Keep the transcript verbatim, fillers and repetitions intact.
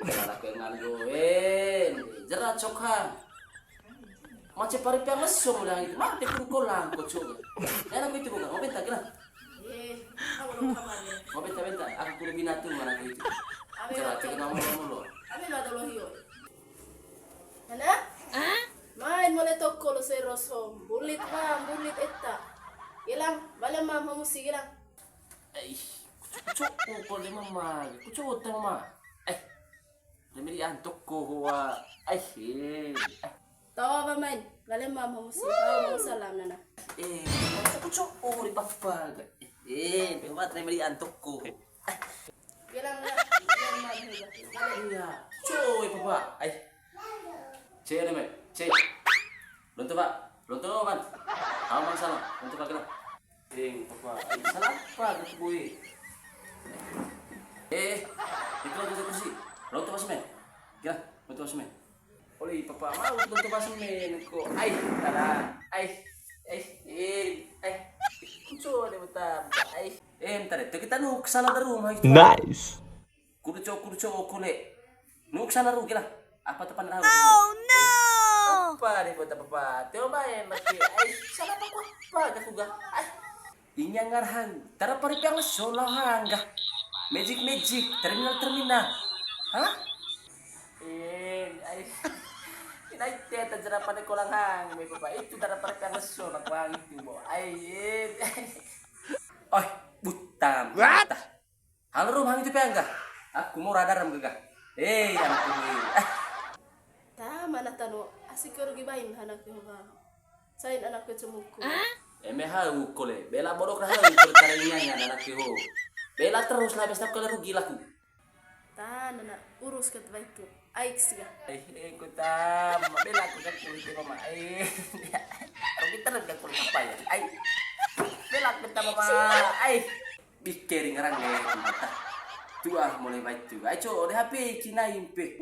Jera laku yang ngan goen. Jera cok hang. Mace pari piang leso mo dang itu. Mate kudu kolang kocok. Ya, aku itu bukan. Mau bentar, kira. Eh, kamu dong kapan ya? Mau bentar, bentar. Aku kudu binatu mana aku itu. Jera cok nama mulu. Abi lah dulu hiyo. Hana? Main mole toko lo serosom. Bulit bang, bulit etta. Gilang, bale mam hamusi, Gilang. Ai, kucuk, kucuk, oh, kole mama, kucuk, utang mama. Ai, remedi antok ko hoa. Ai, eh. Tawa ba main, bale mam hamusi. Tawa mau salam nana. Eh, kucuk, kucuk, oh, di papa. Eh, hebat remedi antok ko. Gilang ya, Gilang mam hebat. Iya, cuy papa. Ai. Cek ada, Mek. Cek. Lonto, Pak. Lonto, Man. Aman salam. Lonto, Pak, kenapa? Ding, apa? Salah apa gitu, boy? Eh, itu lagi kursi. Lonto pas, Men. Ya, lonto pas, Men. Oli, papa mau lonto pas, Men. Ko, ai, tada. Ai, ai, eh, ai. Kucu ada betam. Ai. Eh, ntar itu kita nu kesana terus, Mas. Nice. Kudu cowok, kudu cowok, kule. Nuk sana rugi lah. Apa tepan rawa? Oh no. Apa deh buat apa? Teo bae mati. Ai, salah apa ku apa aku gak? Ai. Ini yang ngarhang. Tara pari piang so lahang gak? Magic, magic, terminal, terminal. Hah? Eh, ai. Ini aja tak jerapane kolang hang, me papa. Itu tara pari piang so lah kuang itu, bo. Ai, eh. Oi, butam. What? Halo, rum hang itu piang gah. Aku mau radar ram gah. Eh, ampun. Eh. Ta mana tano, asik ko rugi bain anak yo ba. Sain anak yo cemuku. Eme hau kole, bela bodok hau kole, taringannya anak yo. Bela terus lah, pesta kole rugi laku. Ta nana urus ket baik tu. Aik siga. Eh, eh, ku ta, mama bela ku kan kulit mama. Eh, rugi terus kan kulit apa ya? Ai, bela ku ta mama. Ai. Bikering orang deh, mata. Tuah mulai baik juga. Ayo, cok, deh H P Cina impe.